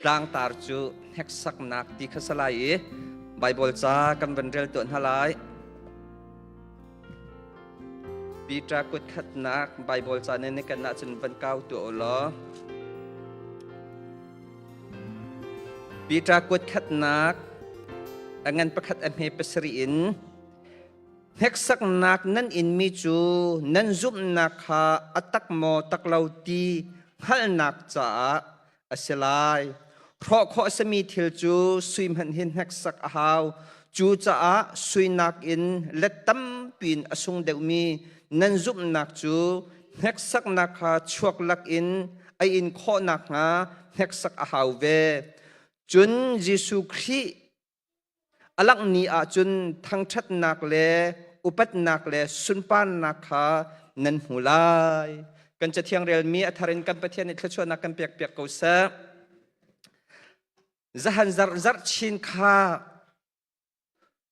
Tlangtar cu hneksaknak ti kha si lai i Baibal ca kan van rel tuah hna lai. Peter kut khatnak Baibal ca nan i ken ahcun van kau tuah u law. Peter kut khatnak a ngan pakhat a hme pasarih in Hneksaknak nan inmi cu nan zumhnak kha a tak maw tak lo ti hngalhnak caah a si lai. Hrawh khawh a simi thil cu sui hmanh hin hneksak a hau. Cucaah sui nakin let tampi in a sung deuhmi nan zumhnak cu hneksaknak kha chuak lakin a in khawh nakhnga hneksak a hau ve. Cun Jesuh Khrih A langh ni ahcun thangṭhatnak le upatnak le sunparnak kha nan hmu lai. Kan Cathiang relmi a thar in kan Pathian nih thluachuahnak kan pekpiak ko seh. Zahan zarh zarh chin kha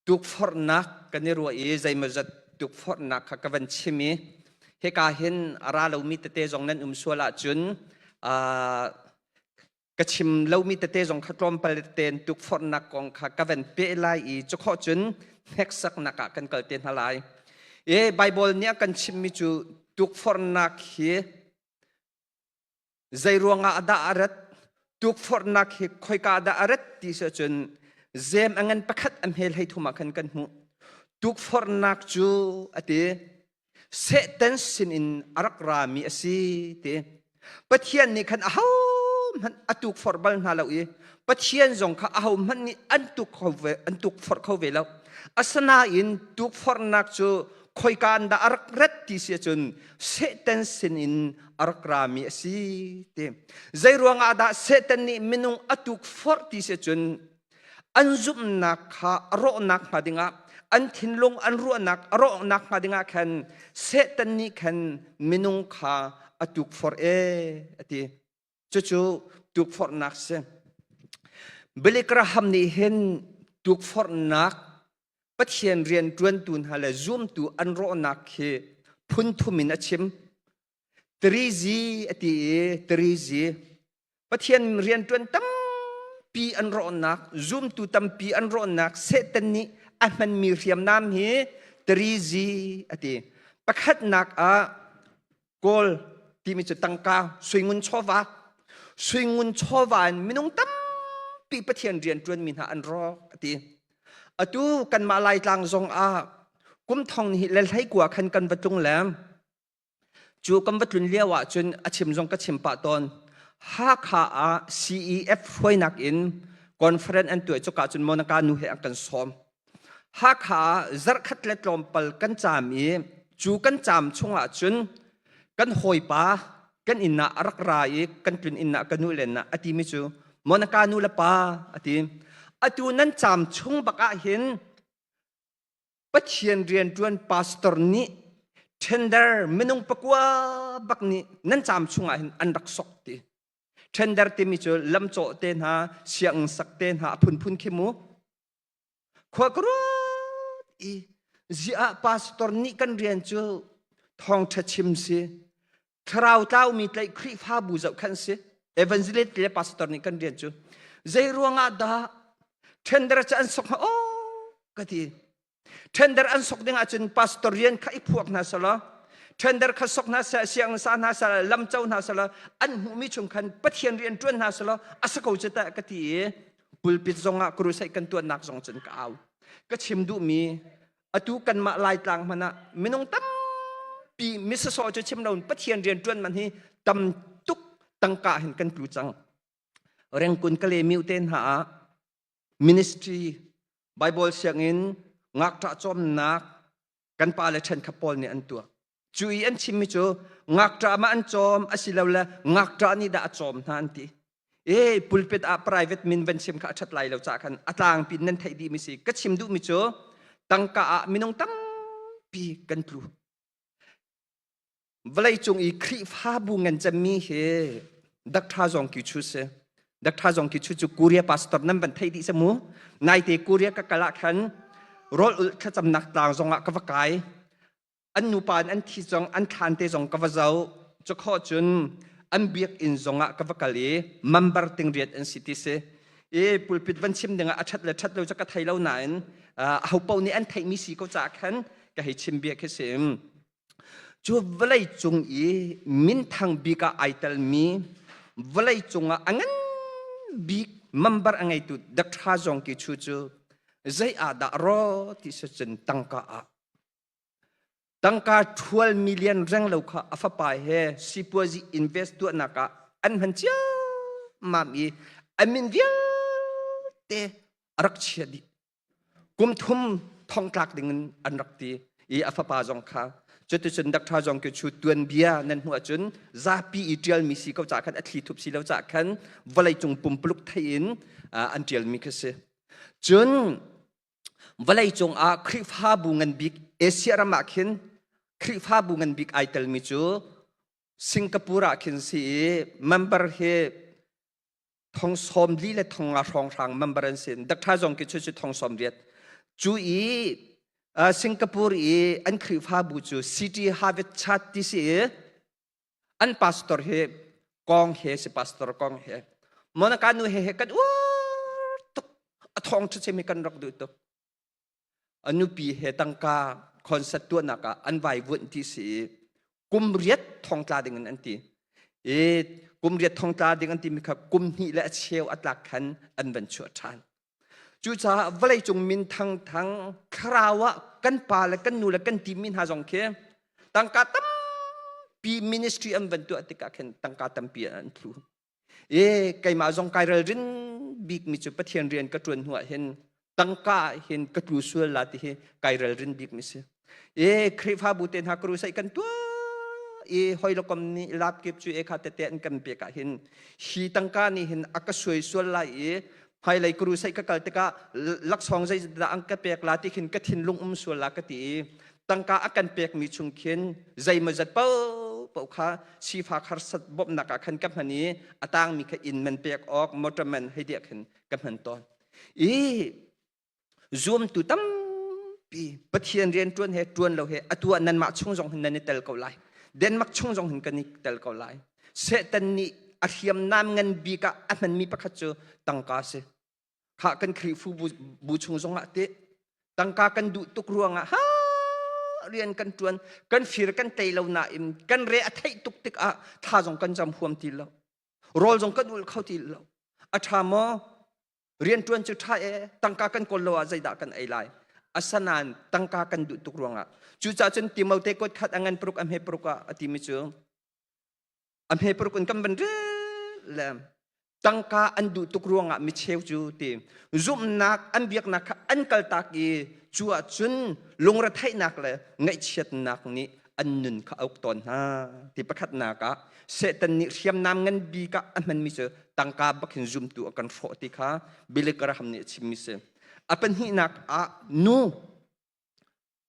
tukforhnak kan i ruah i zeimawzat tukforhnak kha ka van chim i hika hin a ra lomi tete zong nan um sual ahcun ka chim lomi tete zong kha tlawmpal tein tukforhnak kong kha ka van peh lai i cukhawh cun hneksaknak ah kan kal te hna lai. E Bible nih a kan chimmi cu tukforhnak hi zei ruangah dah a rat tukforhnak hi khoika dah a rat ti si cun zem a ngan pakhat a hmel hei thum ah khan kan hmuh tukforhnak cu a ti Satan sinin a rak rami a si ti. Pathian nih khan ahohmanh a tukforh bal hna lo i Pathian zong kha ahohmanh nih an tuk kho ve an tukforh kho ve lo. Asinain tukforhnak cu khoika in dah a rak rat ti si ahcun Satan sinin a rak rami a si ti. Zei ruangah dah Satan nih minung a tukforh ti si ahcun an zumhnak kha a rawhnak hnga dingah an thinlung an ruahnak a rawhnak hnga dingah khan Satan nih khan minung kha a tukforh e a ti cucu tukforhnak si Billy Graham nih hin tukforhnak Pathian rian ṭuantu hna le zumtu an rawhnak hi phun thum in a chim Tirizi a ti i tirizi Pathian rianṭuan tampi an rawhnak, zumtu tampi an rawhnak Satan nih a hmanmi hriamnam hi tirizi a ti. Pakhatnak ah Kawl timi cu tangka suingun chawva suingun chawva in minung tampi Pathian rianṭuanmi hna an rawk a ti. Atu kanmah Laitlang zong ah kum thong hnih le 19 khan kan va tlung le Cu kan va tlun lio ahcun a chim zong ka chim pah tawn. Hakha ah CEF hruainak in conference an tuah cuka cun Monica nu he an kan sawm. Hakha ah zarhkhat le tlawmpal kan caam i cu kan caam chung ahcun kan hawipa kan inn ah a rak ra i kan tlun inn ah ka nu len ah a timi cu Monica nu le pa a ti. Atu nan caam chung bak ah hin Pathian rianṭuan pastor nih tender minung pakua bak nih nan caam chungah hin an rak sok ti. Tender timi cu lamcawh te hna, sianginn sak te hna a phunphun khi mu. Khua ka ruat i ziah pastor nih kan rian cu thawngṭha chim si, thlarau tlaumi tlaih Khrihfabu zohkhenh si, evangelist le pastor nih kan rian cu zei ruangah dah tender cu an sok hnga aw ka ti tender an sok ding ahcun pastor rian kha i phuak hna selaw tender kha sok hna seh sianginn sa hna seh lam co hna selaw an hmuhmi chung khan Pathian rian ṭuan hna selaw a si ko cu teh ka ti i pulpit zongah crusade kan tuannak zong cun ka au ka chim duhmi atu kanmah Laitlang hmanh ah minung tampi misasawh cu chim loin Pathian rian ṭuan man hi tam tuk tangka hin kan tlu cang. Rengkun kale miu te hna ah ministry Bible sianginn ngakṭah cawmnak kan pa le ṭhenkhat pawl nih an tuah. Cu i an chimmi cu ngakṭah ma an cawm asilole ngakṭah nih dah a cawm hna an ti. E pulpit ah private min van chim kha a ṭhat lai lo caah khan a tlangpi nan theih dihmi si. Ka chim duhmi cu tangka ah minung tampi kan tlu. Vawleicung i Khrihfabu ngan cemmi hi Dr. Zong Kyu Chu si. Dr. Zong Kyu Chu cu Korea pastor nan van theih dih sa mu. Naite Korea ka kal ah khan rawl ulh thlacamnak tlang zongah ka va kai. An nupa in an thi zong an thlan te zong ka va zoh. Cu khawh cun An biakinn zongah ka va kal i member tingriat an si ti si. I pulpit van chim dingah a ṭhat le ṭhat lo cu ka thei lo nain aho paoh nih an theihmi si ko caah khan ka hei chim bia khi si. Cu vawlei cung i minthang bik ah ai telmi vawlei cungah a ngan bik member a ngeitu Dr. Zong Ki Chu cu zei ah dah raw ti si cun tangka ah tangka ṭhual million reng lo kha a fapa he sipuazi invest tuahnak ah an hman ciammam i a min vialte a rak chia dih. Kum thum thongtlak dingin an rak ti i a fapa zong kha cuticun Dr. Zong Kyu Chu tuanbia nan hmuh ahcun zapi i ṭialmi si ko caah khan a thli thup si lo caah khan vawleicung pumpuluk thei in an ṭialmi khi si. Cun vawleicung ah Khrihfabu ngan bik Asia ram ah khin Khrihfabu ngan bik ai telmi cu Singapore ah khin si i member hi thong sawm li le thong nga hrawnghrang member an si. Dr. Zong ki chu cu thong sawm riat. Cu i Singapore i an Khrihfabu cu City Harvest Church ti si i an pastor hi kong he si pastor kong he. Monaka nu he he kan uar tuk. A thong ṭha mi kan rak duh tuk. A nupi he tangka concert tuahnak ah an vaivuanh ti si i kum riat thongtla ding in an ti. I kum riat thongtla ding an timi kha kum hnih le a cheu a tlak khan an van chuah ṭhan. Cucaah vawleicung min thangthang thlarau ah kan pa le kan nu le kan timi hna zong khi tangka tampi ministry an van tuah tikah khin tangka tampi an thlu. E keimah zong kai ralrin bikmi cu Pathian rian ka ṭuan hnuah hin tangka hin ka tlu sual la ti hi kai ralrin bikmi si. E Khrihfabu te hna crusade kan tuah i hoi lokom nih lap kip cu e kha tete an kan pek ah hin hi tangka nih hin a ka suai sual lai i hmailei crusade ka kal tikah laksawng zeidah an ka pek la ti khin ka thinlung um sual la ka ti i tangka a kan pekmi chung khin zeimawzat paohpaoh kha sifak harsat bawmhnak ah khan ka hman i a tangmi kha inn man pek awk motor man hei diah khin ka hman tawn i zuamtu tampi Pathian rian ṭuan he ṭuan lo he atu ah nanmah chung zong hin nan i tel ko lai Denmark chung zong hin kan i tel ko lai Satan nih a hriamnam ngan bik ah a hmanmi pakhat cu tangka a si Khah kan Khrihfu bu chung zongah teh tangka kan duh tuk ruangah ha rian kan ṭuan kan fir kan tei lo nain kan re a theih tuk tikah thla zong kan cam huam ti lo rawl zong kan ul kho ti lo a ṭha maw rian ṭuan cu ṭha e tangka kan kawl lo ah zeidah kan ei lai asanain tangka kan duh tuk ruangah cucaah cun Timote kuat khat a ngan paruk a hme paruk ah a timi cu A hme paruk in kan van rel le tangka an duh tuk ruangah micheu cu ti zumhnak an biaknak kha an kaltak i cu ahcun lungretheihnak le ngaihchiatnak nih an nun kha a uk tawn hna ti pakhatnak ah Satan nih hriamnam ngan bik ah a hmanmi cu tangka bak hin zumtu a kan hrawh ti kha Billy Graham nih a chimmi si. A pahnihnak ah nu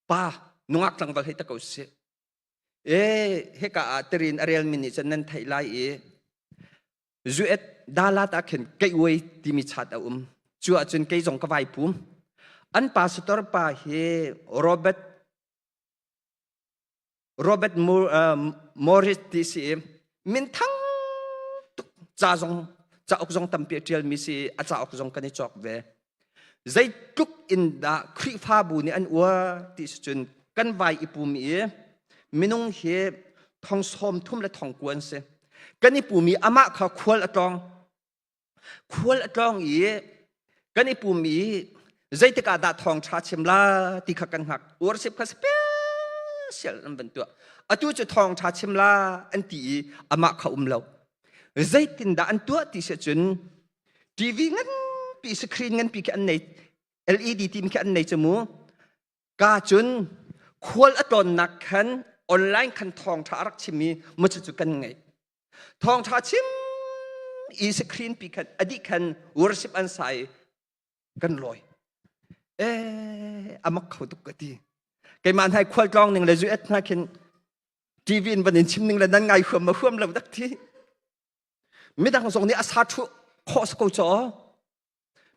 pa nungak tlangval hei ta ko sih. E hika ah tirin a relmi nih cun nan theih lai i zuet dalat ah khin kei-uai timi chat a um. Cu ahcun kei zong ka vai pum. An pastor pa hi Robert Robert Morris ti si i minthang tuk ca zong cauk zong tampi a ṭialmi si i a cauk zong kan i cawk ve. Zeitluk in dah Khrihfabu nih an uar ti si cun kan vai i pum i minung hi thong sawm thum le thong kua an si. Kan i pum i amah kha khual a tlawng. Khual a tlawng i kan i pum i zeitik ah dah thawngṭha chim la ti kha kan hngak. Worship kha special an van tuah. Atu cu thawngṭha chim la an ti i amah kha um lo. Zeitindah an tuah ti si cun TV nganpi screen nganpi khi an nei LED tim khi an nei cu mu ka cun khual a tlawnnak khan online khan thawngṭha a rak chim i mu cu kan ngei thawngṭha chim i screen pi khan a dih khan worship an sa i kan lawi eh amak kho tuk ka ti keimah hnai khual tlawng ning le zu et hna khin TV in van in chim ning le nan ngai huam ma huam lo dak thi Midang zong nih a sa ṭhu khawh si ko caw.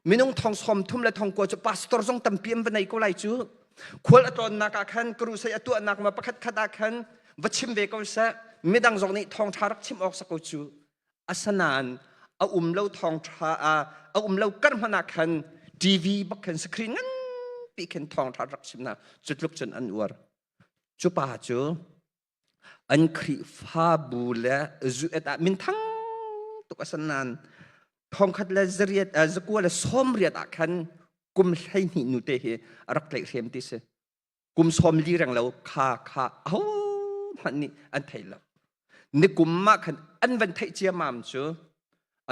Minung thong sawm thum le thong kua cu pastor zong tampi an va nei ko lai cu. Khual a tlawnnak ah khan crusade a tuahnak ma pakhat khat ah khan va chim ve ko seh. Midang zong nih thawngṭha rak chim awk sako cu. Asanain a um lo thawngṭha a um lo kar hmanh ah khan TV bak khan screen nganpi khin thawngṭha rak chim na cu tluk cun an uar. Cu pa cu an Khrihfabu le zuet ah minthang tuk a san nain thongkhat le zariat zakua le sawmriat ah khan kum 12 nu te hi a rak tlaihhrem ti si. Kum 40 reng lo kha kha aho hmanh nih an thei lo. Nikum mah khan an van theih ciamam cu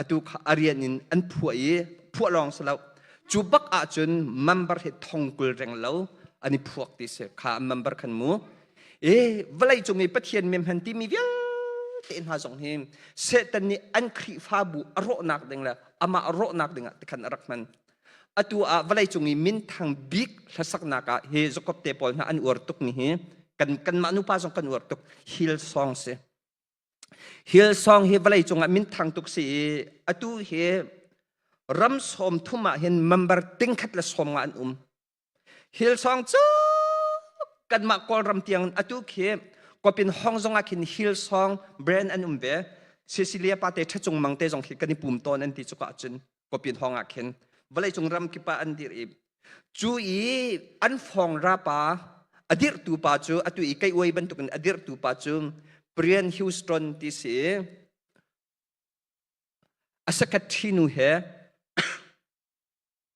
atu kha a rian in an phuah i phuah lawng si lo. Cu bak ahcun member hi thongkul reng lo an i phuak ti si kha an member khan mu. E vawlei cung i Pathian mem han timi vialte hna zong hi Satan nih an Khrihfabu a rawhnak ding le amah a rawhnak ding ah tikhan a rak hman. Atu ah vawlei cung i minthang bik hlasaknak ah hi Jacob te pawl hna an uar tuk mi hi kan kanmah nupa zong kan uar tuk Hillsong si. Hillsong hi vawlei cungah minthang tuk si i atu hi ram 30 ah hin member 150 an um. Hillsong cu kanmah Kawlram tiang atu khi Kopin Hong zong ah khin Hillsong brand an um ve. Cecilia pate ṭhacung mang te zong khi kan i pum tawn an ti cuka ahcun Kopin Hong ah khin vawleicung ram kip ah an dir i cu i an fong ra pa a dirhtu pa cu atu i kei uai bantukin a dirhtu pa cu Brian Houston ti si a secretary nu he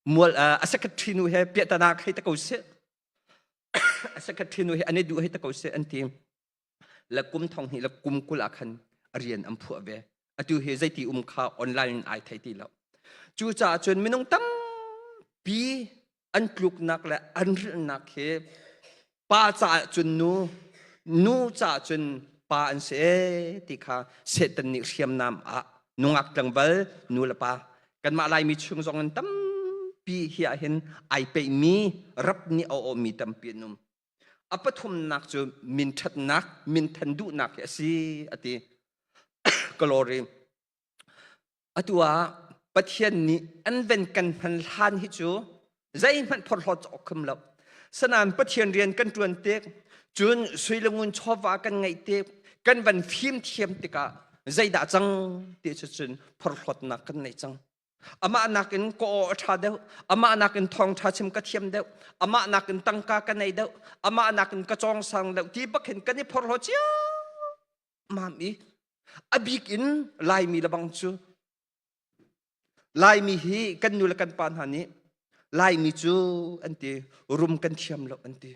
mual a secretary nu he piahtana hei ta ko seh a secretary nu he an i duh hei ta ko seh an ti le kum 20 le kum 20 ah khan a rian an phuah ve atu hi zeiti um kha online in ai thei ti lo cucaah cun minung tampi an tluknak le an rilhnak hi pa caah cun nu nu caah cun pa an si ee ti kha Satan nih hriamnam ah nungak tlangval nu le pa kanmah Laimi chung zong in tampi hi ah hin ai peihmi rap nih a awmi tampi an um. A pathumnak cu min ṭhatnak, min than duhnak hi a si a ti. Glory. Atu ah Pathian nih an ven kan hman hlan hi cu zeihmanh phorhlawt awk kham lo. Sanain Pathian rian kan ṭuan tik, cun sui le ngun chawva kan ngeih tik, kan van fim thiam tikah zeidah cang ti cu cun phorhlawtnak kan nei cang. Amah nakin ka aw a ṭha deuh, amah nakin thawngṭha chim ka thiam deuh, amah nakin tangka ka nei deuh, amah nakin ka cawng sang deuh ti bak hin kan i phorhlaw ciammam i a bik in Laimi lebang cu Laimi hi kan nu le kan pa hna nih Laimi cu an ti rum kan thiam lo an ti.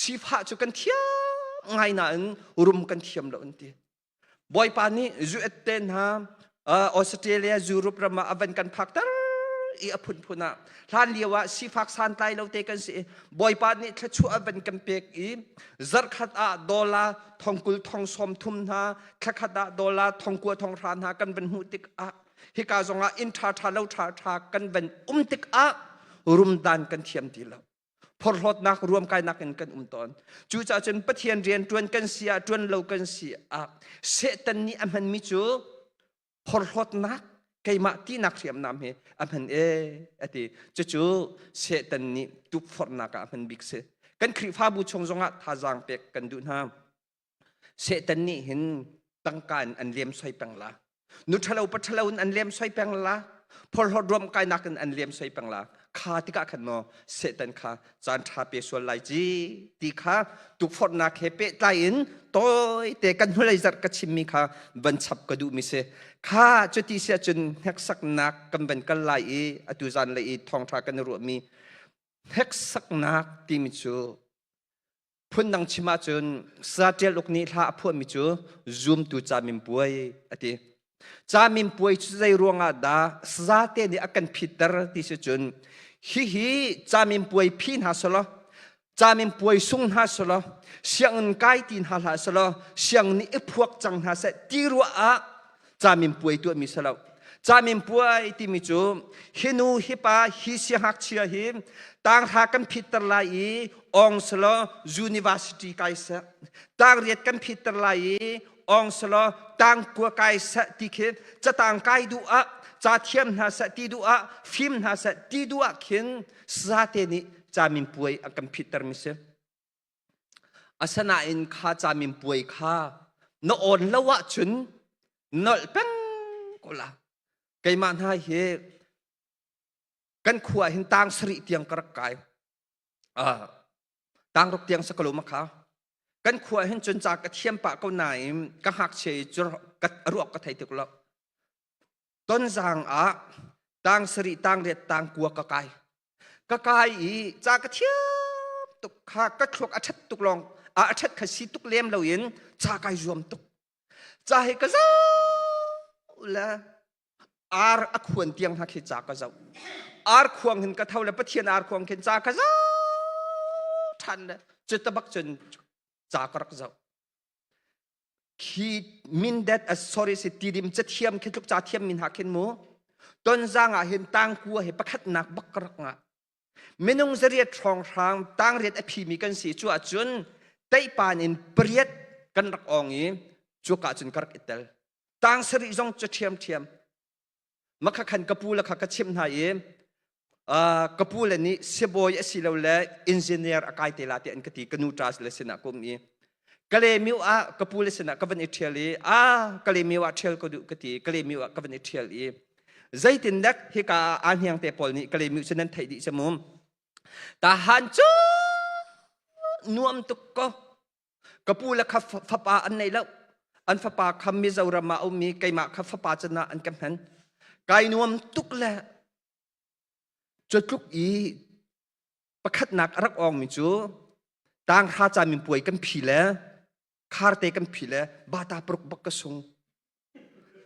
Sifah cu kan thiam ngai nain rum kan thiam lo an ti. Bawipa nih US te hna Australia, Europe ram ah a van kan phakter i a phunphun ah hlan lio ah sifak santlai lo te kan si i Bawipa nih thluachuah a van kan pek i zarkhat ah dollar thongkul thong sawm thum hna thlakhat ah dollar thongkua thong hra hna kan van hmuh tikah hika zongah inn ṭha ṭha lo ṭha ṭha kan van um tikah rumdan kan thiam ti lo. Phorhlawtnak ruamkainak in kan um tawn. Cucaah cun Pathian rian ṭuan kan si ah ṭuan lo kan si ah Satan nih a hmanmi cu phorhlawtnak keimah tinak hriamnam hi a hman e a ti. Cucu Satan nih tukforhnak ah a hman bik si. Kan Khrihfabu chung zongah thazaang pek kan duh hna. Satan nih hin tangka in an lem soi peng la. Nu ṭhalo pa ṭhalo in an lem soi peng la. Phorhlawt ruam kainak in an lem soi peng la. Kha tikah khan maw Satan kha caan ṭha pe sual lai ci ti kha tukforhnak he pehtlai in tawite kan hnulei zarh ka chimmi kha van chap ka duhmi si. Kha cuti si ahcun hneksaknak kan van kal lai i atu zan lei i thawngṭha kan i ruahmi hneksaknak timi cu Phundang chim ahcun Saṭial uk nih hla a phuahmi cu zumtu camimpuai a ti. Camimpuai cu zei ruangah dah sazate nih a kan phitter ti si cun hihi camimpuai phi hna selaw camimpuai sung hna selaw sianginn kai ti hna hlah selaw siang nih i phuak cang hna seh ti ruah ah camimpuai tuahmi si lo. Camimpuai timi cu hi nu hi pa hi siangngakchia hi tanghra kan phitter lai i ong selaw university kai seh tangriat kan phitter lai i ong selaw tangkua kai seh ti khi catang kai duh ah ca thiam hna seh ti duh ah fim hna seh ti duh ah khin sazate nih camimpuai a kan phitter mi si. Asinain kha camimpuai kha. Na awn lo ahcun nolh peng ko la. Keimah hna hi kan khua hin tang sarih tiang ka rak kai. Ah, tang ruk tiang sakalo ma kha. Kan khua hin cun ca ka thiam pah ko nain ka ngakchia i cu ka ruak ka thei tuk lo. Tonzang ah tang sarih tang riat tang kua ka kai. Ka kai i ca ka thiam tuk kha ka thluak a ṭhat tuk lawng a ṭhat kha si tuk lem loin ca kai zuam tuk. Ca hi ka zoh le ar a khuan tiang hna khi ca ka zoh. Ar khuang hin ka tho le Pathian ar khuang khin ca ka zoh ṭhan le cu tabak cun ca ka rak zoh. Khi mindat uh, sorry si tidim cathiam khi tluk ca thiam min ha khin mu tonzang ah hin tangkua hi pakhatnak bak ka rak ngah minung zariat hrawnghrang tangriat a phimi kan si cu ahcun teipan in pariat kan rak ong i cuka cun ka rak i tel tang sarih zong cu ṭhiamṭhiam Makha khan ka pu le kha ka chimh hna i ka pu le nih sibawi a si lo le engineer a kai te la ti an ka ti ka nu ṭa le sinah ka um i Kalemiu ah ka pu le sinah ka van i ṭhial i a Kalemiu ah ṭhial ka duh ka ti Kalemiu ah ka van i ṭhial i zeitin dek hika ah aa hniang te pawl nih Kalemiu cu nan theih dih cu mu tahan cu nuam tuk ko Ka pu le kha fapa an nei lo. An fapa kha Mizoram ah a ummi keimah kha fapa can ah an ka hman. Kai nuam tuk le cu tluk i pakhatnak a rak awngmi cu tanghra ca minpuai kan phi le kharte kan phi le bata paruk bak ka sung.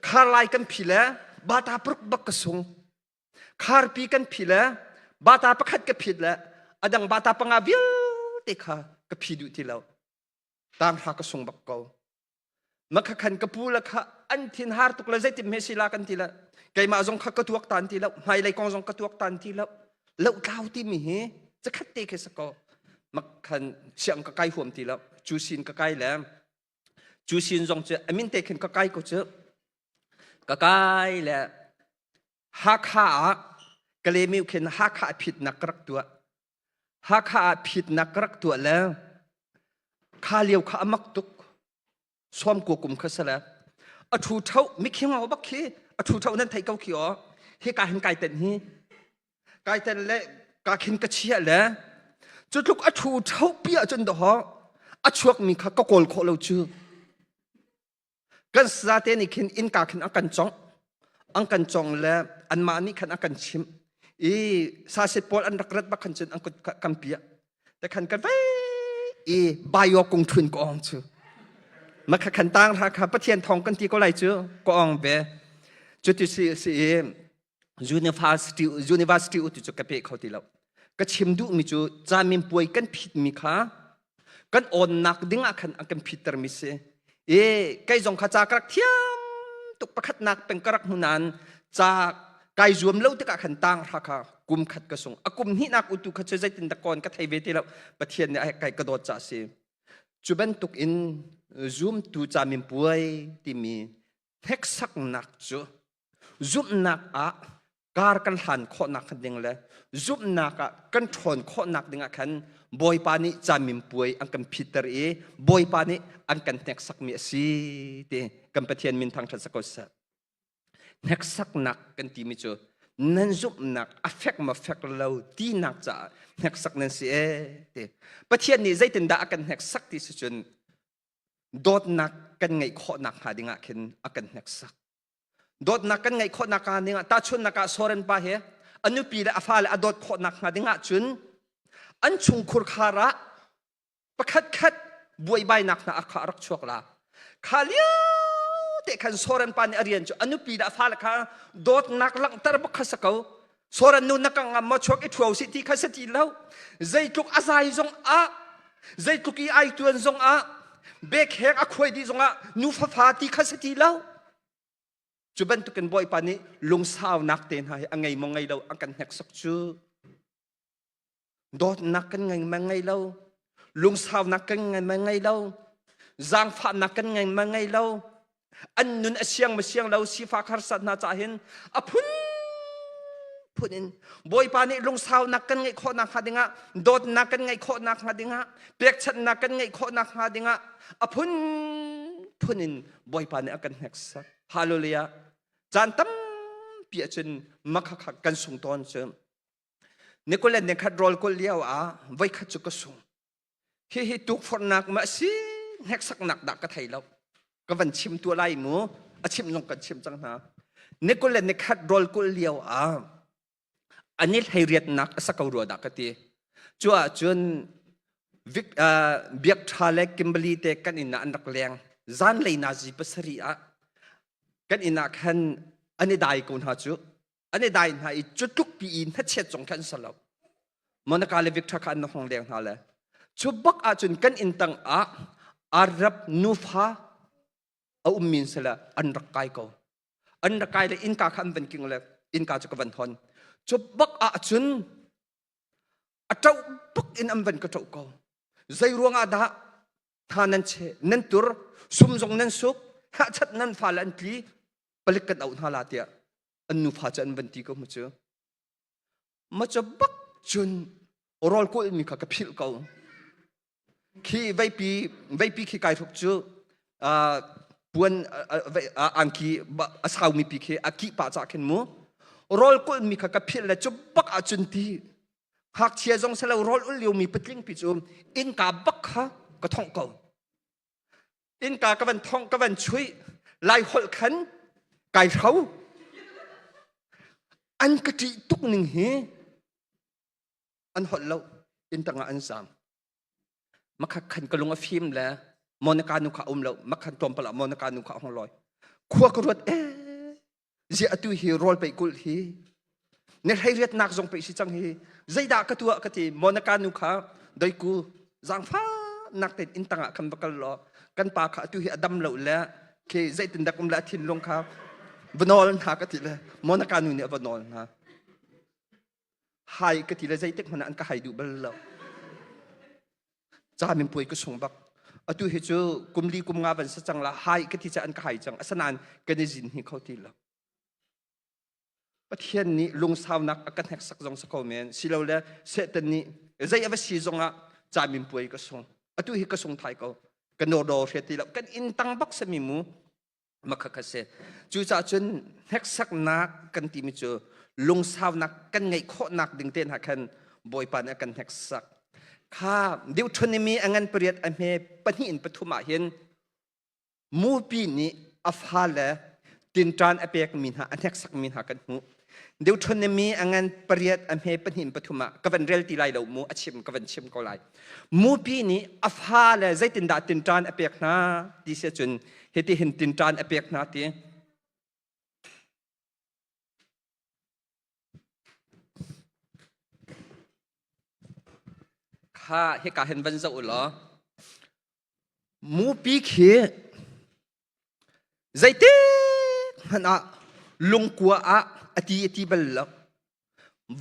Kharlai kan phi le bata paruk bak ka sung. Kharpi kan phi le bata pakhat ka phit le a dang bata panga vialte kha ka phi duh ti lo. Tanghra ka sung bak ko. Makha khan ka pu le kha an thin har tuk le zeitim he si la kan ti le keimah zong kha ka tuak tan ti lo hmailei kong zong ka tuak tan ti lo lo tlau ti mi hi zakhat te khi sako makhan siang ka kai huam ti lo cu sin ka kai le cu sin zong cu amin te khin ka kai ko cu ka kai le Hakha ah Kalemiu khin Hakha ah phitnak ka rak tuah. Hakha ah phitnak ka rak tuah le kha lio kha a mak tuk. Sawmkua kum kha sale. A thu tho mikhing au bak khi a thu tho nan thei ko khi aw. Hi ka hin kai ten hi. Kai ten le ka khin ka chia le cu tluk a thu tho pi ahcun doho a chuak mi kha ka kawl khawh lo cu. Kan sate nih khin innka khin an kan congh. An kan cong le anmah nih khan an kan chimh. I saset pawl an rak rat bak khan cun an kut kan piah. Te khan kan vei i bio kung thun ka ong cu. Makha khan tang hla kha Pathian thong kan ti ko lai cu ka ong ve. Cuti si si i university university u ti cu ka pe kho ti lo. Ka chim duhmi cu caminpuai kan phitmi kha kan awnnak ding ah khan an kan phitter mi si i kei zong kha ca ka rak thiam tuk pakhatnak peng ka rak hmu nain ca kai zuam lo tikah khan tang hra kha kum khat ka sung a kum hnihnak utu kha cu zeitin dah kawn ka thei ve ti lo pathian nih a kai ka dawt ca si cu bantuk in zumtu ca minpuai timi hneksaknak cu zumhnak ah kar kan hlan khawhnak ding le zumhnak ah kan ṭhawn khawhnak ding ah khan Bawipa nih caminpuai an kan phitter i Bawipa nih an kan hneksakmi a si ti kan Pathian min thangṭhat sa ko seh. Hneksaknak kan timi cu nan zumhnak a fek ma fek lo tinak caah hneksak nan si ee ti. Pathian nih zeitindah a kan hneksak ti si cun dawtnak kan ngeih khawhnak hnga ding ah khin a kan hneksak. Dawtnak kan ngeih khawhnak hnga ding ah tahchunhnak ah Soren pa hi a nupi le a fale a dawt khawhnak hnga ding ah cun an chungkhur khar ah pakhat khat buaibainak hna a kha a rak chuak la. Kha lio te khan Soren pa nih a rian cu a nupi le a fale kha dawtnak langhter bak kha sa ko. Soran nu na ka ngam maw chuak i ṭhuo si ti kha si ti lo. Zeitluk a zai zong ah, zeitluk i ai tuan zong ah, bekhek a khuai dih zong ah nu fafa ti kha si ti lo. Cu bantukin Bawipa nih lungsaunak te hna hi a ngei maw ngei lo an kan hneksak cu. Dawtnak kan ngei ma ngei lo. Lungsaunak kan ngei ma ngei lo. Zaangfahnak kan ngei ma ngei lo. An nun a siang ma siang lo sifak harsat hna cah hin a phun phun in Bawipa nih lungsaunak kan ngeih khawhnak hnga dingah dawtnak kan ngeih khawhnak hnga dingah pekchanhnak kan ngeih khawhnak hnga dingah a phun. phunphun in Bawipa nih a kan hneksak. Hallelujah. Caan tampi ahcun makhakha kan sung tawn cu. Nikul le nikhat rawl kul lio ah voikhat cu ka sung. Hihi tukforhnak ma si hneksaknak dah ka thei lo. Ka van chim tuah lai mu. A chim zong kan chim cang hna. Nikul le nikhat rawl kul lio ah an i hleiriatnak a sa ko rua dah ka ti. Cu ahcun Biak Ṭha le Kimberly te kan inn ah an rak leng. Zanlei nazi pasarih ah kan inn ah khan an i dai ko hna cu. An i dai hna i cu tluk pi i hnachiat zong khan an si lo. Monica le Victor kha an hong leng hna le cu bak ahcun kan inn tang ah Arab nufa a ummi sila an rak kai ko. An rak kai le innka kha an van king le innka cu ka van hon. Cu bak ahcun a ṭoh bak in an van ka ṭoh ko. Zei ruangah dah tha nan che, nan tur, sum zong nan suk, hachat nan fale an tli, palik kan auh hna la tiah an nufa cu an van ti ko mu cu. Ma cu bak cun rawl kulmi kha ka philh ko. Khi veipi veipi khi kai hruk cu puan angki a saumi pi khi a kih pah cah khin mu. Rawl kulmi kha ka philh le cu bak ahcun ti ngakchia zong selo rawl ul liomi patling pi cu innka bak kha ka thongh ko. Innka ka van thongh ka van chuih lai holh khan kai hro. An ka ṭih tuk ning hi an holh lo inn tangah an zaam. Makha khan ka lung a fim le Monica nu kha um lo makhan tlawmpal ah Monica nu kha a hong lawi. Khua ka ruat eh ziah atu hi rawl pei kulh hi ne hleiriatnak zong pei si cang hi zeidah ka tuah ka ti Monica nu kha doiku zaangfahnak tein inn tangah khan va kal law kan pa kha atu hi a dam lo le khi zeitin dak um le a thinlung kha va nawl hna ka ti le Monica nu nih a va nawl hna hai ka ti le zeitik hmanh ah an ka hai duh bal lo ca min puai ka sung bak atu hi cu kum li kum nga van sa cang la hai ka ti ca an ka hai cang asanain kan i zin hi kho ti lo Pathian nih lungsaunak a ka hneksak zong sa ko men silole Satan nih zei a va si zongah ca min puai ka sung atu hi ka sung thai ko ka nawr hre ti lo kan inn tang bak sami mu Makha kha si. Cucaah cun hneksaknak kan timi cu lungsaunak kan ngeih khawhnak ding te hna khan Bawipa nih a kan hneksak. Kha Deuteronomy a ngan pariat a hme pahnih in pathum ah hin mupi nih a fale tinṭan a pekmi hna a hneksakmi hna kan hmuh. Deuteronomy a ngan pariat a hme pahnih in pathum ah ka van rel ti lai lo mu a chim ka van chim ko lai. Mupi nih a fale zeitindah tinṭan a pek hna ti si ahcun hitihin tinṭan a pek hna ti. Kha hika hin van zoh u law mupi khi zeitik hmanh ah lungkua ah a ti a ti bal lo.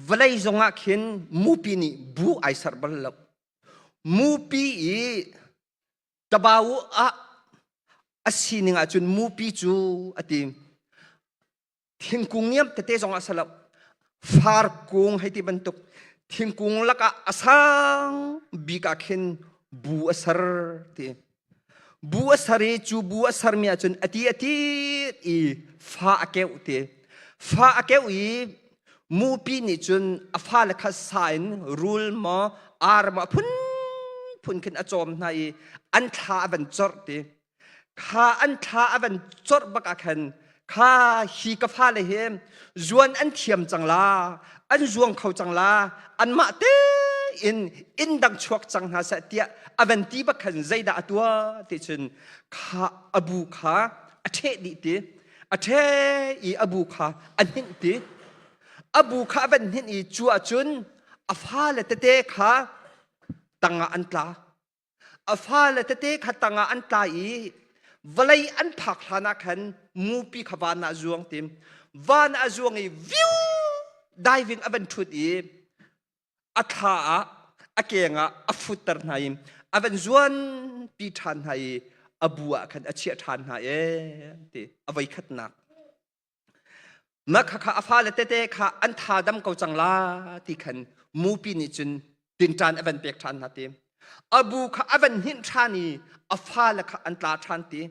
Vawlei zongah khin mupi nih bu ai serh bal lo. Mupi i tabau ah a sining ahcun mupi cu a ti. Thingkung niam tete zong ah si lo. Farkung hei ti bantuk thingkung lakah a sang bik ah khin bu a ser ti. Bu a ser i cu bu a sermi ahcun a ti a tit i fa a keuh ti. Fa a keuh i mupi nih cun a fale kha sa in rul maw ar maw a phunphun khin a cawm hna i an thla a van corh ti. Kha an thla a van corh bak ah khan kha hi ka fale hi zuan an thiam cang la an zuang kho cang la anmah tein inn dang chuak cang hna seh tiah a van ti bak khan zeidah a tuah ti cun kha a bu kha a ṭheh dih ti a ṭheh i a bu kha a hninh ti a bu kha a van hninh i cu ahcun a fale tete kha tangah an tla A fale tete kha tangah an tla i vawlei an phak hlan ah khan mupi kha van ah a zuang tim. Van ah a zuang i viu diving a van ṭhut i a thla ah a keng ah a futter hna i a van zuanpi ṭhan hna i a bu ah khan a chiah ṭhan hna ee ti a voi khatnak. Mah khakha a fale tete kha an tha dam ko cang la ti khan mupi nih cun tinṭan a van pek ṭhan hna ti. A bu kha a van hninh ṭhan i a fale kha an tla ṭhan ti.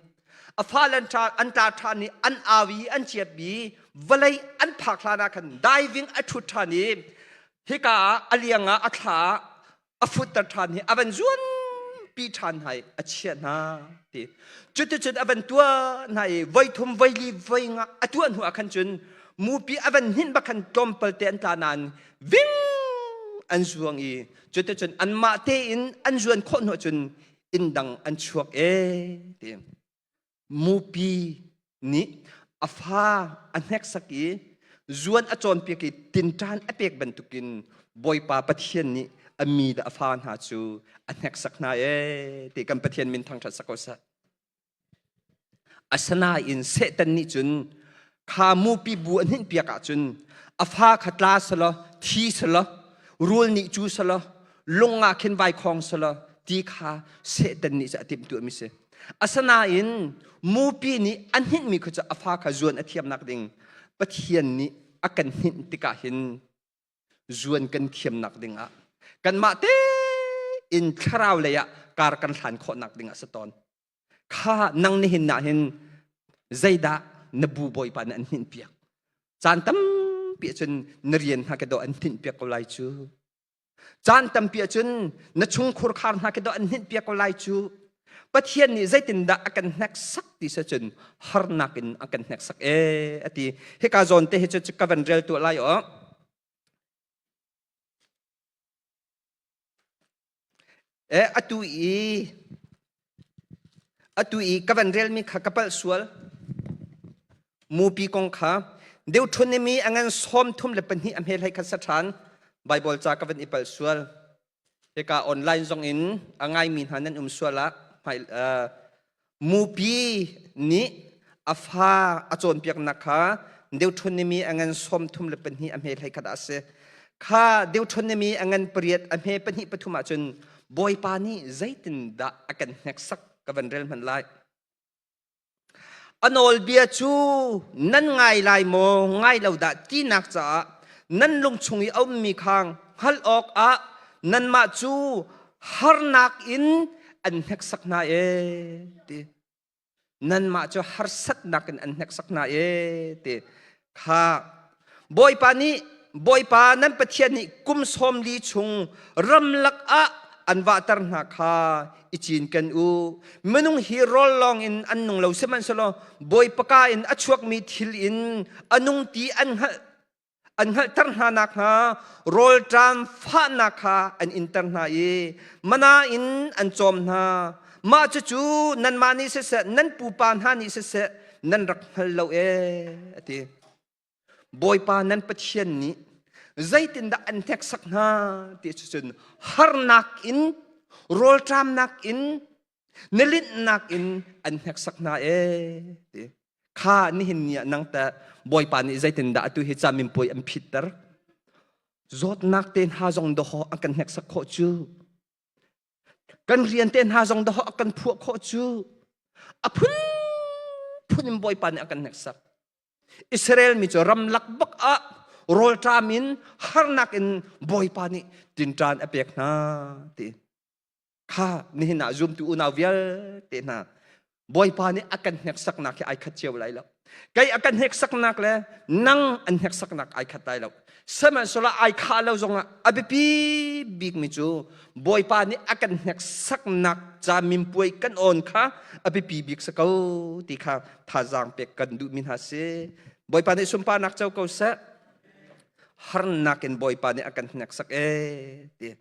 A fale an ṭha an tla ṭhan i an au i an ciap i vawlei an phak hlan ah khan diving a ṭhut ṭhan i hika ah a liang ah a thla ah a futter ṭhan hi a van zuan pi ṭhan hna i a chiah hna ti. Cuticun a van tuah hna i voi thum voi li voi nga a tuah hnu ah khan cun mupi a van hninh bak khan tlawmpal te an tla nain ving an zuang i cuticun anmah tein an zuan khawh hnu cun inn dang an chuak e ti. Mupi nih a fa a hneksak i zuan a cawnpiak i tinṭan a pek bantukin Bawipa Pathian nih a mi le a fa hna cu a hneksak hna ee ti kan Pathian min thangṭhat sak ko seh. Asinain Satan nih cun kha mupi bu a hninhpiak ahcun a fa kha tla selaw thi selaw rul nih cu selaw lung ah khin vai khawng selaw ti kha Satan nih cu a timhtuahmi si. Asinain mupi nih a hninhmi kha cu a fa kha zuan a thiamnak ding Pathian nih a kan hninh tikah hin zuan kan thiamnak ding ah kanmah tein thlarau lei ah kar kan hlan khawhnak ding ah si tawn. Kha nang nihin ah hin zeidah na bu bawipa nih an hninh piak? Caan tampi ahcun na rian hna ke dawh an hninh piak ko lai cu. Caan tampi ahcun na chungkhur khar hna ke dawh an hninh piak ko lai cu. Pathian nih zeitindah a kan hneksak ti si cun harnak in a kan hneksak ee a ti. Hika zawn te hi cu ka van rel tuah lai aw. Atu i atu i ka van relmi kha ka palh sual. Mupi kong kha Deuteronomy a ngan 32 a hme hlei khat sa ṭhan. Bible ca ka van i palh sual. Hika online zong in a ngaimi hna nan um sual ah Mupi nih a fa a cawnpiaknak kha Deuteronomy a ngan 32 a hme hlei khat ah a si. Kha Deuteronomy a ngan pariat a hme pahnih pathum ahcun Bawipa nih zeitindah a kan hneksak ka van rel hmanh lai. A nawlbia cu nan ngai lai maw ngai lo dah tinak caah nan lung chung i a ummi kha hngalh awkah nanmah cu harnak in an hneksak hna ee ti. Nanmah cu harsatnak in an hneksak hna ee ti. Kha Bawipa nih Bawipa nan Pathian nih kum sawm li chung ramlak ah an vahter hna kha i cinken u. Minung hi rawl lawng in an nung lo sihmanhsehlaw Bawipa ka in a chuakmi thil in a nung ti an hngalh an hngalhter hna nakhnga rawlṭam fahnak kha an inter hna i mana in an cawm hna. Mah cucu nanmah nih siseh nan pupa hna nih siseh nan rak hngal lo ee a ti. Bawipa nan Pathian nih zeitindah an hneksak hna ti cun harnak in rawlṭamnak in nilinhnak in an hneksak hna ee ti. Kha nihin ni ah nang teh Bawipa nih zeitindah atu hi caminpuai an phitter? Zawtnak te hna zong dawhaw an kan hneksak khawh cu. Kan rian te hna zong dawhaw a kan phuah khawh cu. A phunphun in Bawipa nih a kan hneksak. Israel mi cu ramlak bak ah rawlṭam in harnak in Bawipa nih tinṭan a pek hna ti. Kha nihin ah zumtu unau vialte hna Bawipa nih a kan hneksaknak hi ai khat cio lai lo. Kei a kan hneksaknak le nang an hneksaknak ai khat lai lo. Sihmanhsehlaw ai khah lo zongah a biapi bikmi cu Bawipa nih a kan hneksaknak ca minpuai kan awn kha a biapi bik si ko ti kha thazaang pek kan duhmi hna si. Bawipa nih sunparnak co ko seh. Harnak in Bawipa nih a kan hneksak ee ti.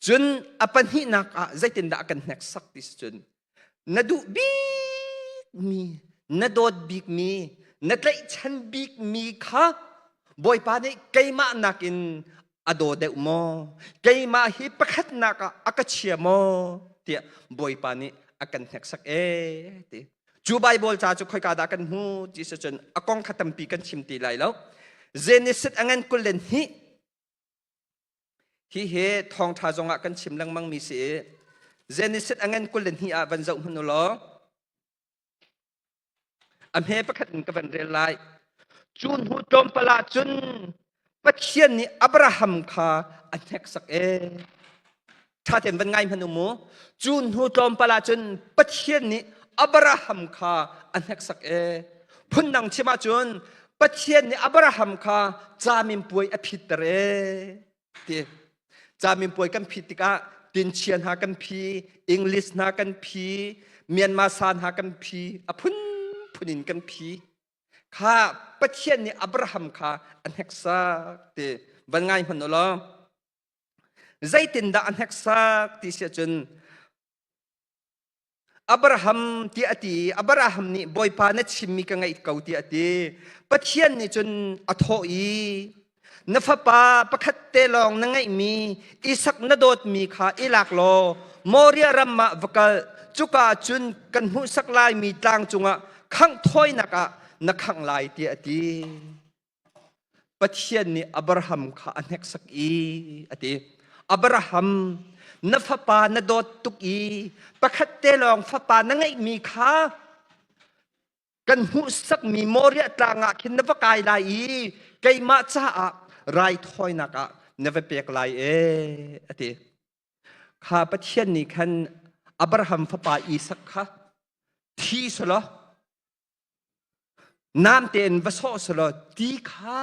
Cun a pahnihnak ah zeitindah a kan hneksak ti si cun na duh bikmi, na dawt bikmi, na tlaihchan bikmi kha Bawipa nih keimah nakin a daw deuh maw? Keimah hi pakhatnak ah a ka chia maw? tiah Bawipa nih a kan hneksak ee ti. Cu Bible ca cu khoika dah kan hmu ti si cun a kong kha tampi kan chim ti lai lo. Genesis a ngan 22 Hihi thawngṭha zongah kan chim lengmangmi si i Genesis a ngan 22 ah van zoh hmanh u law a hme pakhat in ka van rel lai. Cu hnu tlawmpal ah cun Pathian nih Abraham kha a hneksak ee. Ṭha tein van ngai hmanh u mu. Cu hnu tlawmpal ah cun Pathian nih Abraham kha a hneksak e. Phundang chim ahcun Pathian nih Abraham kha caminpuai a phitter e ti. Caminpuai kan phit tikah tinchia hna kan phi, English hna kan phi, Myanmar sa hna kan phi, a phunphun in kan phi. Kha Pathian nih Abraham kha a hneksak ti van ngai hmanh u law. Zeitindah a hneksak ti si ahcun Abraham tiah a ti i Abraham nih Bawipa na chimmi ka ngaih ko tiah a ti. Pathian nih cun a thawh i na fapa pakhat te lawng na ngeihmi Isak na dawtmi kha i lak law Moriah ram ah va kal cuka ah cun kan hmuhsak laimi tlang cungah khangh thawinak ah na khangh lai tiah a ti. Pathian nih Abraham kha a hneksak i a ti. Abraham, na fapa na dawt tuk i pakhat te lawng fapa na ngeihmi kha kan hmuhsakmi Moriah tlang ah khin na va kai lai i keimah caah raithawinak ah na va pek lai e a ti. Kha Pathian nih khan Abraham fapa Isak kha thi selaw Nam tein va sawh selaw ti kha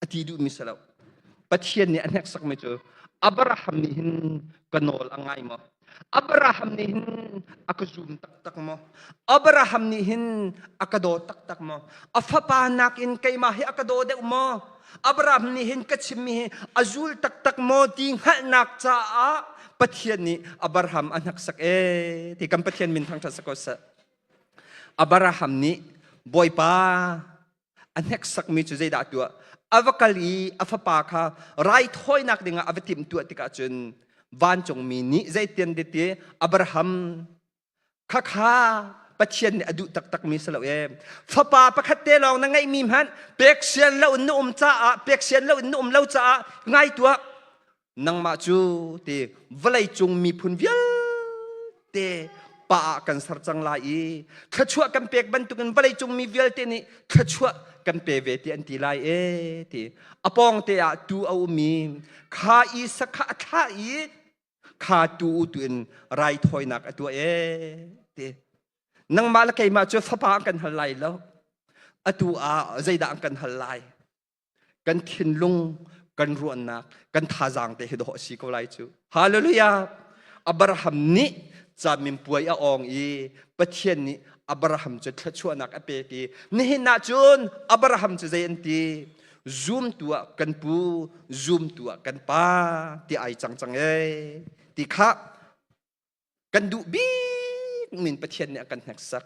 a ti duhmi si lo. Pathian nih a hneksakmi cu Abraham nih hin ka nawl a ngai maw? Abraham nih hin a ka zum taktak maw? Abraham nih hin a ka daw taktak maw? A fapa nakin keimah hi a ka daw deuh maw? Abraham nih hin ka chimmi hi a zul taktak maw ti hngalhnak caah Pathian nih Abraham a hneksak ee ti kan Pathian min thangṭhat si ko seh. Abraham nih Bawipa a hneksakmi cu zeidah a tuah? A va kal i a fapa kha raithawinak dingah a va timhtuah tikah cun vancungmi nih zeitian ti Abraham khakha Pathian nih a duh taktakmi si lo ee. Fapa pakhat te lawng na ngeihmi hmanh pek sian lo in na um caah pek sian lo in na um lo caah ngai tuah nangmah cu ti vawleicung miphun vialte pa ah kan ser cang lai i thluachuah kan pek bantukin vawleicung mi vialte nih thluachuah kan pe ve ti an ti lai e ti a pawng te ah tu a um i kha Isak kha a thlah i kha tu u tu in raithawinak a tuah e ti nangmah le keimah cu fapa an kan hal lai lo atu ah zeidah an kan hal lai Kan thinlung, kan ruahnak, kan thazaang te hi dawh a si ko lai cu. Hallelujah! Abraham nih caminpuai a awng i Pathian nih Abraham cu thluachuahnak a pek i nihin ah cun Abraham cu zei an ti? Zumtu ah kan pu, zumtu ah kan pa ti ai cang cang ee ti kha kan duh bik min Pathian nih a kan hneksak.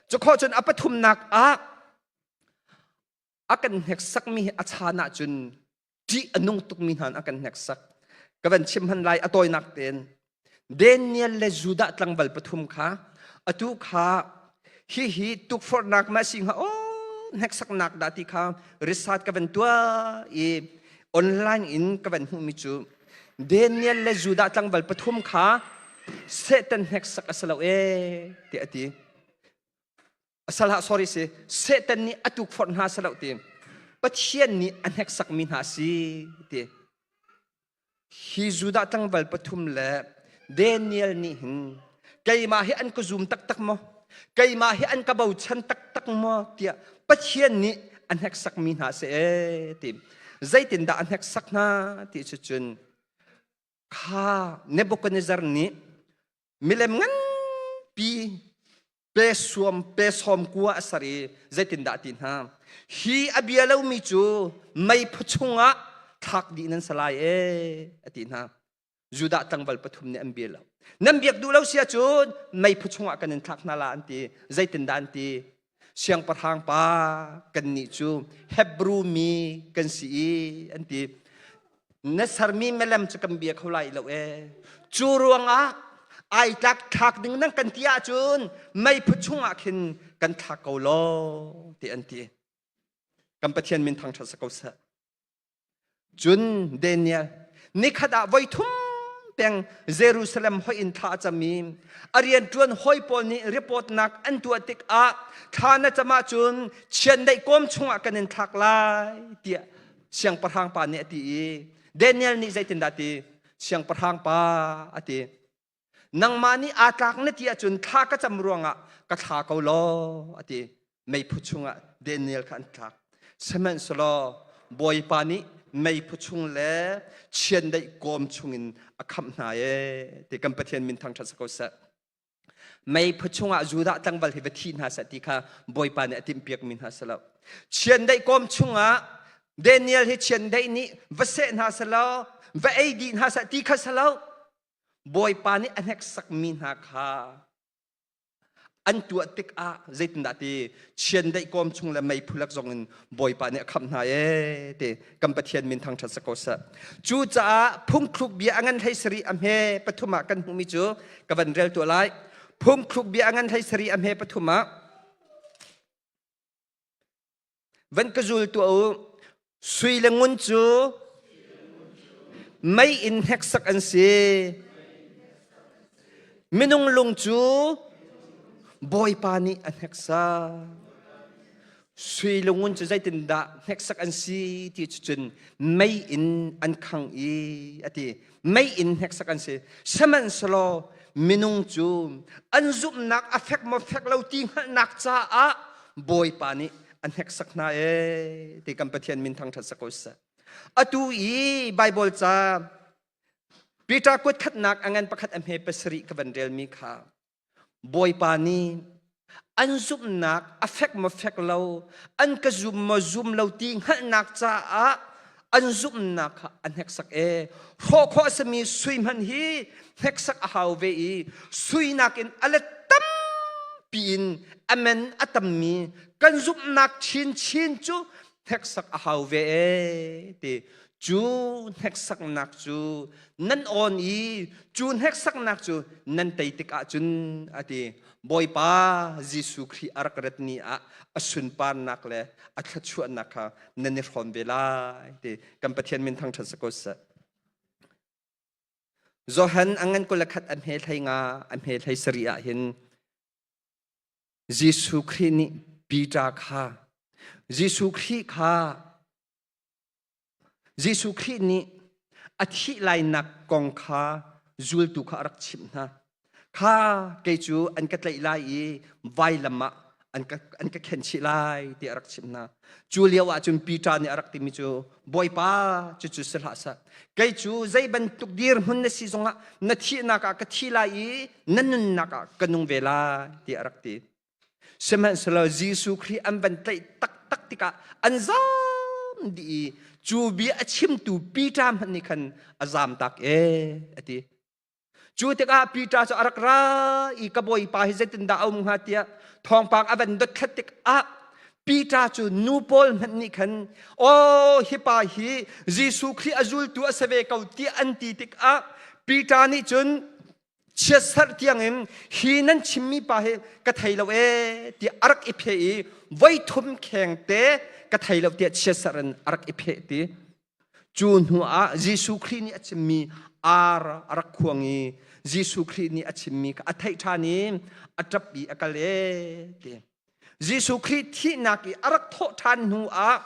Cukhawh cun a pathumnak ah a kan hneksakmi hi a chan ahcun ṭih a nung tukmi hna a kan hneksak. Ka van chim han lai a tawinak tein. Daniel le Judah tlangval pathum kha atu kha hihi tukforhnak ma si hnga aw hneksaknak dah ti kha research ka van tuah i online in ka van hmuhmi cu Daniel le Judah tlangval pathum kha Satan hneksak a si lo ee tiah a ti. Salah sorry si Satan nih a tukforh hna si lo ti Pathian nih a hneksakmi hna si ti hi Judah tlangval pathum le Daniel nih hin keimah hi an ka zum taktak maw keimah hi an ka bochan taktak maw tiah Pathian nih a hneksakmi hna si ee ti zeitindah a hneksak hna ti cu cun kha Nebuchadnezzar nih milem nganpi pe suam pe sawm kua a ser i zeitindah ti hna hi a bia lomi cu meiphu chungah thlak dih nan si lai e a ti hna Judah tlangval pathum nih an bia lo nan biak duh lo si ahcun meiphu chungah kan in thlak hna la an ti zeitindah an ti siangpahrang pa kannih cu Hebrew mi kan si i an ti na sermi milem cu kan bia kho lai lo e cu ruangah ai tlak thlak ding nan kan ti ahcun meiphu chungah khin kan thlak ko law ti an ti kan Pathian min thangṭhat sa ko seh Cun Daniel nikhat ah voithum peng Jerusalem hoih in thla a cam i a rianṭuan hawi pawl nih reportnak an tuah tikah thla na cam ahcun chiandeih kawm chungah kan in thlak lai tiah siangpahrang pa nih a ti i Daniel nih zeitindah ti siangpahrang pa a ti. Nangmah nih aa tlak na ti ahcun thla ka cam ruangah ka thla ko law a ti. Meiphu chungah Daniel kha an thlak. Sihmanhsehlaw Bawipa nih meiphu chung le chiandeih kawm chungin a khamh hna ee ti kan Pathian min thangṭhat si ko seh. Meiphu chungah Judah tlangval hi va thi hna seh ti kha Bawipa nih a timhpiakmi hna si lo. Chiandeih kawm chungah Daniel hi chiandeih nih va seh hna seh law va ei dih hna seh ti kha si lo. Bawipa nih a hneksakmi hna kha an tuah tikah zeitindah ti chiandeih kawm chung le meiphu lak zong in Bawipa nih a khamh hna ee ti kan Pathian min thangṭhat si ko seh. Cucaah phungthluk bia a ngan 17 a hme pathum ah kan hmuhmi cu ka van rel tuah lai. Phungthluk bia a ngan 17 a hme pathum ah van ka zul tuah u. Sui le ngun cu mei in hneksak an si. Minung lung cu Bawipa nih a hneksak. Sui le ngun cu zeitindah hneksak an si ti cu cun mei in an khang i a ti. Mei in hneksak an si. Sihmanhsehlaw minung cu an zumhnak a fek maw fek lo ti hngalhnak caah Bawipa nih a hneksak hna ee ti kan Pathian min thangṭhat sak ko seh. Atu i Baibal ca Peter kuat khatnak a ngan pakhat a hme pasarih ka van relmi kha Bawipa nih an zumhnak a fek maw fek lo, an ka zum maw zum lo ti hngalhnak caah an zumhnak kha a hneksak e. Hrawh khawh a simi sui hmanh hi hneksak a hau ve i sui nakin a let tampi in a men a tammi kan zumhnak chinchin cu hneksak a hau ve e ti cu hneksaknak cu nan awn i cu hneksaknak cu nan tei tik ahcun a ti. Bawipa Jesuh Khrih a rak rat ni ah a sunparnak le a thluachuahnak kha nan i hrawm ve lai ti kan Pathian min thangṭhat si ko seh. Johan a ngan 21 a hme 15 a hme 17 ah hin Jesuh Khrih nih Peter kha Jesuh Khrih kha Jesuh Khrih nih a thih lainak kong kha zultu kha a rak chimh hna. Kha kei cu an ka tlaih lai i vailam ah an ka khen chih lai ti a rak chimh hna. Cu lio ah cun Peter nih a rak timi cu Bawipa cucu si hlah seh. Kei cu zei bantuk dirhmun na si zongah na thihnak ah ka thi lai i na nunnak ah ka nung ve lai ti a rak ti. Sihmanhsehlaw Jesuh Khrih an van tlaih taktak tikah an zam dih i cu bia a chimtu Peter hmanh nih khan a zamtak ee a ti. Cu tikah Peter cu a rak ra i ka bawipa hi zeitindah a um hnga tiah thawngpang a van dothlat tikah Peter cu nu pawl hmanh nih khan aw hi pa hi Jesuh Khrih a zultu a si ve ko tiah an ti tikah Peter nih cun chiatserh tiangin hi nan chimmi pa hi ka thei lo ee tiah a rak i pheh i voi thum kheng te ka thei lo tiah chiatserh in a rak i pheh ti. Cu hnu ah Jesuh Khrih nih a chimmi ar a rak khuang i Jesuh Khrih nih a chimmi kha a theih ṭhan i a ṭap i a kal ee ti. Jesuh Khrih thihnak i a rak thawh ṭhan hnu ah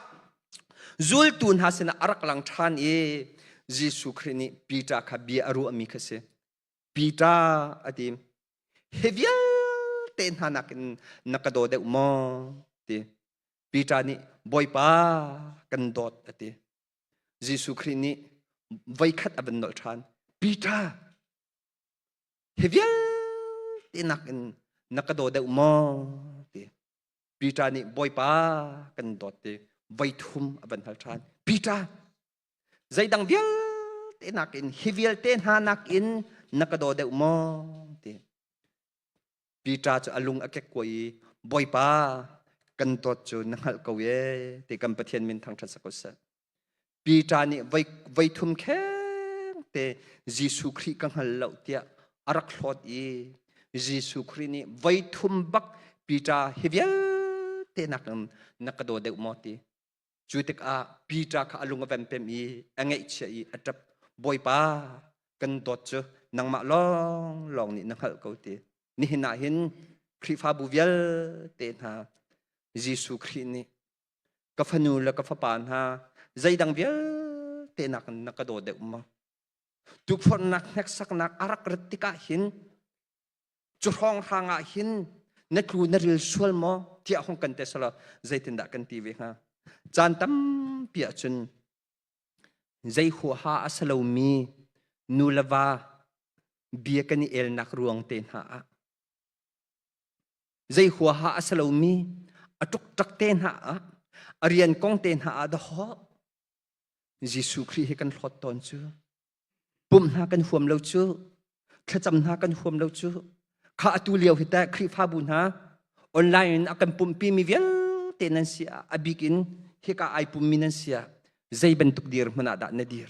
zultu hna sinah a rak lang ṭhan i Jesuh Khrih nih Peter kha bia a ruahmi kha si. Peter a ti, hi vialte hna nakin na ka daw deuh maw? ti. Peter nih Bawipa kan dawt a ti. Jesuh Khrih nih voikhat a van nolh ṭhan. Peter, hi vialte nakin na ka daw deuh maw? ti. Peter nih Bawipa kan dawt ti voi thum a van hal ṭhan. Peter, zeidang vialte nakin hi vialte hna nakin na ka daw deuh maw? ti. Peter cu a lung a kek kuai i Bawipa kan dawt cu na hngalh ko ee ti kan Pathian min thangṭhat sak ko seh. Peter nih voi voi thum kheng te Jesuh Khrih ka hngal lo tiah a rak hlawt i Jesuh Khrih nih voi thum bak Peter hi vialte nakin na ka daw deuh maw ti. Cu tikah Peter kha a lung a vempem i a ngaihchia i a ṭap. Bawipa, kan dawt cu nangmah lawnglawng nih na hngalh ko ti. Nihin ah hin Khrihfabu vialte hna Jesuh Khrih nih ka fanu le ka fapa hna zeidang vialte nakin na ka daw deuh maw? Tukforhnak hneksaknak a rak rat tikah hin. Cu hrawnghrang ah hin na tlu na ril sual maw tiah hong kan te selaw zeitindah kan ti ve hnga? Caan tampi ahcun zei huaha a si lomi nu le va bia kan i elnak ruang te hna ah zei huaha a si lomi a ṭukṭak te hna ah a rian kong te hna ah dahawh Jesuh Khrih hi kan hlawt tawn cu. Pumh hna kan huam lo cu. Thlacam hna kan huam lo cu. Kha atu lio hi teh Khrihfabu hna online in a kan pumhpi mi vialte nan si ah a bik in hika ai pummi nan si ah zei bantuk dir hmun ah dah na dir?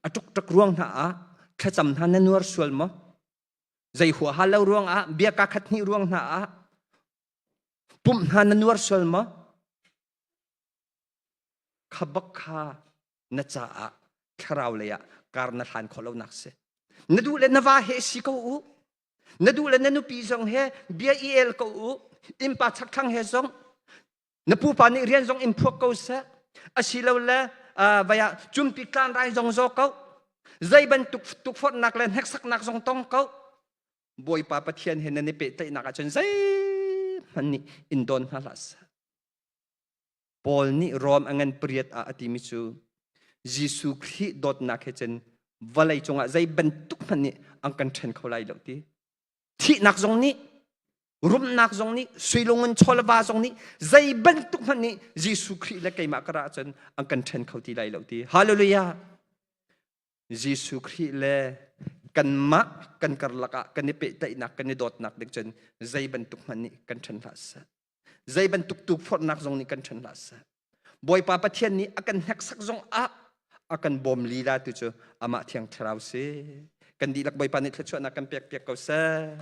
A ṭukṭak ruang hna ah thlacam hna na nuar sual maw? Zei huaha lo ruang ah bia ka khat hnih ruang hna ah pumh hna na nuar sual maw? Kha bak kha na caah thlarau lei ah kar na hlan khawh lonak si. Na duh le na va he si ko u. Na duh le na nupi zong he bia i el ko u. Innpa chakthlang he zong na pupa nih rian zong in phuak ko seh. Asilole vai ah cumpi tlan rai zong zaw ko. Zei bantuk tukforhnak le hneksaknak zong tong ko. Bawipa Pathian he nan i pehtlaihnak ahcun zeihmanh nih in dawn hna hlah seh. Paul nih Rom a ngan pariat ah a timi cu Jesuh Khrih dawtnak he cun vawlei cungah zei bantuk hmanh nih an kan ṭhen kho lai lo ti. Thihnak zong nih, rumnak zong nih, suilung in chawlava zong nih, zei bantuk hmanh nih Jesuh Khrih le keimah ka ra ahcun an kan ṭhen kho ti lai lo ti. Hallelujah! Jesuh Khrih le kanmah kan karlak ah kan i pehtlaihnak, kan i dawtnak ding cun zei bantuk hmanh nih kan ṭhen hlah seh. Zei bantuk tukforhnak zong nih kan ṭhen hlah seh. Bawipa Pathian nih a kan hneksak zong ah a kan bawm lila tu cu amah Thiang Thlarau si. Kan dihlak Bawipa nih thluachuahnak kan pek piak ko seh.